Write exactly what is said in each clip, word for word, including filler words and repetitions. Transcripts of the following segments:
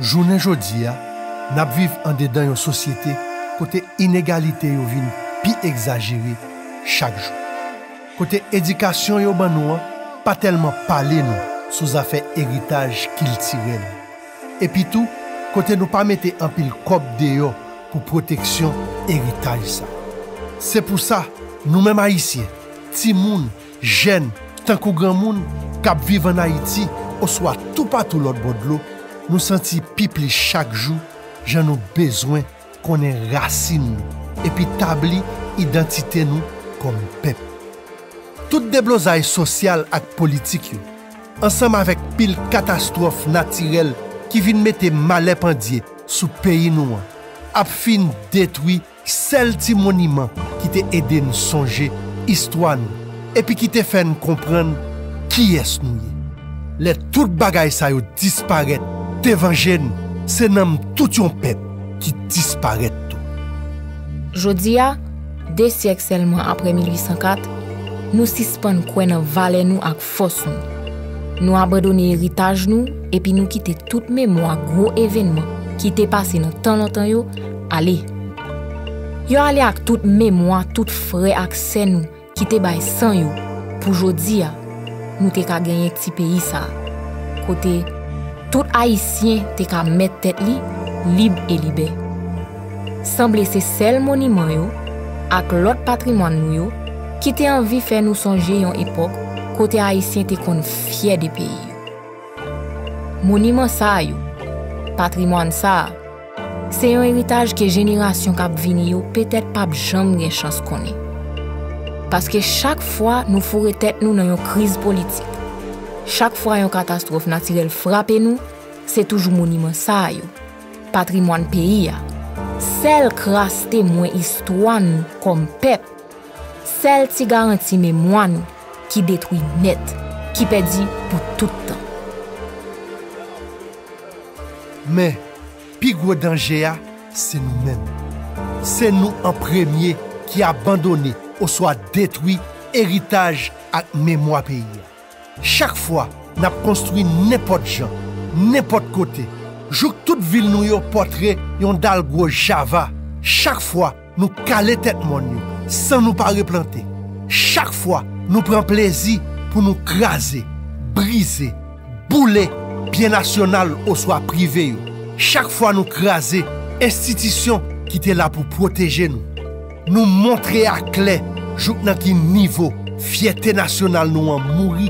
Jounen jodi a, n ap viv andedan yon sosyete kote inegalite yo vin pi egzajere chak jou. Kote edikasyon yo ban nou an pa tèlman pale nou sou zafè eritaj kiltirèl. Epitou, kote nou pa mete anpil kòb deyò pou pwoteksyon eritaj sa. Se pou sa, nou menm Ayisyen, timoun, jèn, tankou granmoun, k ap viv ann Ayiti oswa toupatou lòtbò dlo, nou santi pi plis chak jou jan nou bezwen konnen rasin nou epi tabli idantite nou kòm pèp. Tout deblozay sosyal ak politik yo, ansanm avèk pil katastwòf natirèl ki vin mete malè pandye sou peyi nou an, ap fin detwi sèl ti moniman ki te ede n sonje istwa nou epi ki te fè n konprann kiyès nou ye. Lè tout bagay sa yo disparèt devan je n, se nanm tout yon pèp ki disparèt tou. Jodi a, de syèk sèlman apre mil uit san kat, nou sispann kwè nan valè nou ak fòs nou. Nou abandone eritaj nou epi nou kite tout memwa gwo evènman ki te pase nan tan lontan yo ale. Yo ale ak tout memwa tout frè ak sè nou ki te bay san yo pou jodi a nou te ka genyen ti peyi sa a, kote tout Ayisyen te ka mèt tèt li lib e libè. Sanble se sèl moniman yo ak lòt patrimwàn nou yo ki te anvi fè nou sonje yon epòk kote Ayisyen te konn fyè de peyi yo. Moniman sa a yo, patrimwàn sa a, se yon eritaj ke jenerasyon k ap vini yo petèt p ap janm gen chans konnen. Paske chak fwa nou foure tèt nou nan yon kriz politik, chak fwa yon katastwòf natirèl frape nou, se toujou moniman sa a yo, patrimwàn peyi a, sèl kras temwen istwa nou kòm pèp, sèl ti garanti memwa nou ki detwi nèt, ki pèdi pou tout tan. Men, pi gwo danje a, se nou menm. Se nou an premye ki abandone oswa detwi eritaj ak memwa peyi a. Chak fwa n ap konstwi nenpòt jan, nenpòt kote, jouk tout vil nou yo pòtre yon dal gwo java, chak fwa nou kale tèt mòn yo san nou pa replante. Chak fwa nou pran plezi pou nou kraze, brize, boule byen nasyonal oswa prive yo. Chak fwa nou kraze enstitisyon ki te la pou pwoteje nou. Nou montre aklè jouk nan ki nivo fyète nasyonal nou an mouri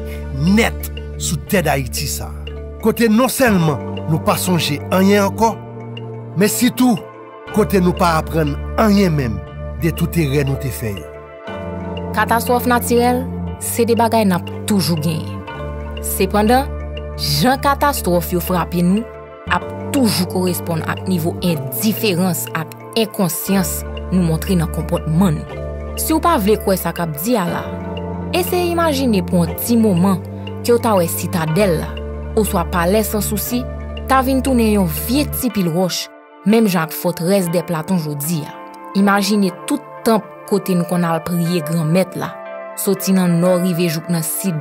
nèt sou tè Dayiti sa a. Kote non sèlman nou pa sonje anyen ankò, men sitou kote nou pa aprann anyen menm de tout erè nou te fè yo. Katastwòf natirèl se de bagay n ap toujou genyen. Sepandan, jan katastwòf yo frape nou ap toujou koresponn ak nivo endiferans ak enkonsyans nou montre nan konpòtman nou. Si w pa vle kwè sa k ap di a la a, eseye imajine pou yon ti moman ke w ta wè Sitadèl la oswa Palè Sansousi ta vin tounen yon vye ti pil wòch, menm jan ak Fortress des Platons jodi a. Imajine tout tanp kote n konn al priye Granmèt la, soti nan nò rive jouk nan sid,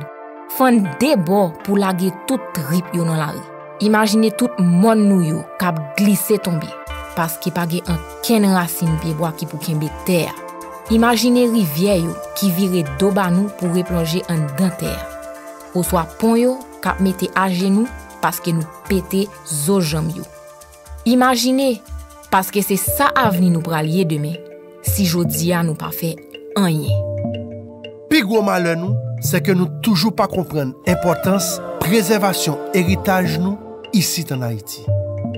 fann de bò pou lage tout trip yo nan lari. Imajine tout mòn nou yo k ap glise tonbe, paske pa gen ankenn rasin pyebwa ki pou kenbe tè a. Imajine rivyè yo ki vire do ba nou pou replonje anndan tè a, oswa pon yo k ap mete ajenou paske nou pete zo janm yo. Imajine, paske se sa avni nou pral ye demen, si jodi a nou pa fè anyen. Pi gwo malè nou, se ke nou toujou pa konprann enpòtans prezèvasyon eritaj nou isit ann Ayiti.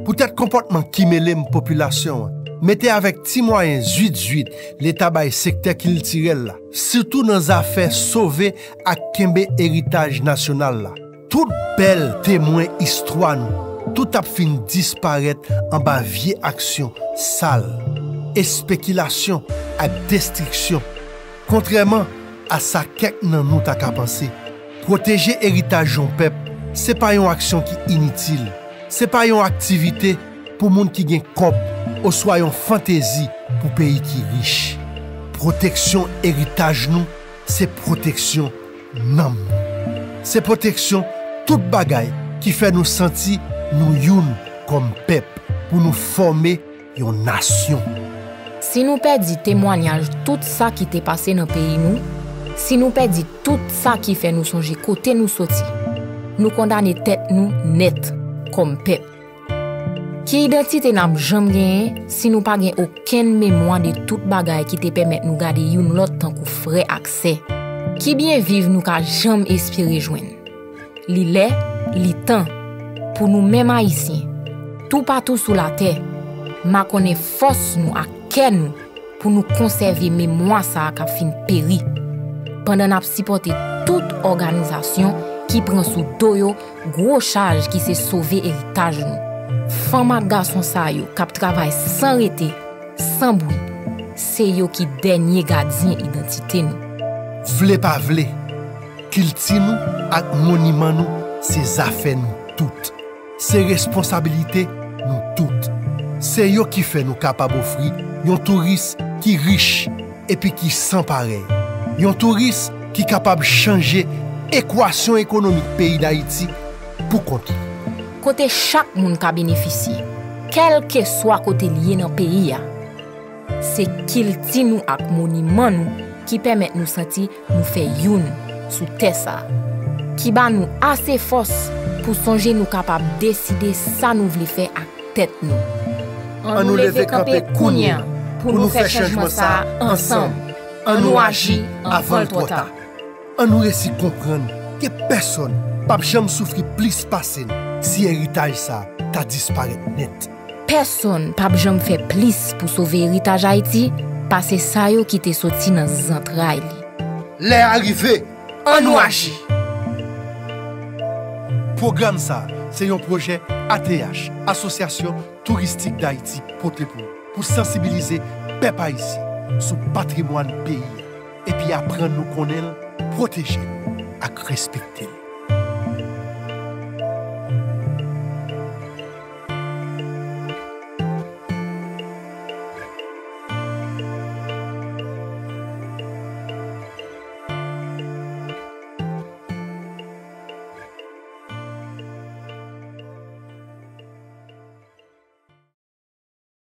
Poutèt konpòtman kimelem popilasyon an, mete avèk ti mwayen zwit zwit Leta bay sektè kiltirèl la, sitou nan zafè sove ak kenbe eritaj nasyonal la, tout bèl temwen istwa nou, tout ap fin disparèt anba vye aksyon sal, espekilasyon ak destriksyon. Kontrèman a sa kèk nan nou ta ka panse, pwoteje eritaj yon pèp se pa yon aksyon ki initil, se pa yon aktivite pou moun ki gen kòb oswa yon fantezi pou peyi ki rich. Pwoteksyon eritaj nou se pwoteksyon nanm nou. Se pwoteksyon tout bagay ki fè nou santi nou youn kòm pèp pou nou fòme yon nasyon. Si nou pèdi temwanyaj tout sa ki te pase nan peyi nou, si nou pèdi tout sa ki fè nou sonje kote nou soti, nou kondane tèt nou nèt kòm pèp. Ki idantite n ap janm genyen si nou pa gen okenn memwa de tout bagay ki te pèmèt nou gade youn lòt tankou frè ak sè? Ki byen viv nou ka janm espere jwenn? Li lè, li tan pou nou menm Ayisyen, toupatou sou latè, makonnen fòs nou ak kè nou pou nou konsève memwa sa a k ap fin peri, pandan n ap sipòte tout òganizasyon ki pran sou do yo gwo chaj ki se sove eritaj nou. Fanm ak gason sa yo k ap travay san rete, san bri, se yo ki dènye gadyen idantite nou. Vle pa vle, kilti nou ak moniman nou se zafè nou tout. Se responsabilite nou tout. Se yo ki fè nou kapab ofri yon touris ki rich epi ki san parèy. Yon touris ki kapab chanje ekwasyon ekonomik peyi Dayiti pou kont li. Kote chak moun ka benefisye, kèlkeswa kote l ye nan peyi a. Se kilti nou ak moniman nou ki pèmèt nou santi nou fè youn sou tè sa a, ki ba nou ase fòs pou sonje nou kapab deside sa nou vle fè ak tèt nou. Ann nou leve kanpe kounye a pou nou fè chanjman sa a ansanm. Ann nou aji avan l twò ta. Ann nou resi konprann ke pèsonn p ap janm soufri plis pase n si eritaj sa a ta disparèt nèt. Pèsonn p ap janm fè plis pou sove eritaj Ayiti pase sa yo ki te soti nan zantray li. Lè a rive, ann nou aji! Pwogram sa a se yon pwojè A T H, Asosyasyon Touristik Dayiti, pote pou ou, pou sansibilize pèp ayisyen sou patrimwàn peyi a, epi aprann nou konnen l, pwoteje l ak respekte l.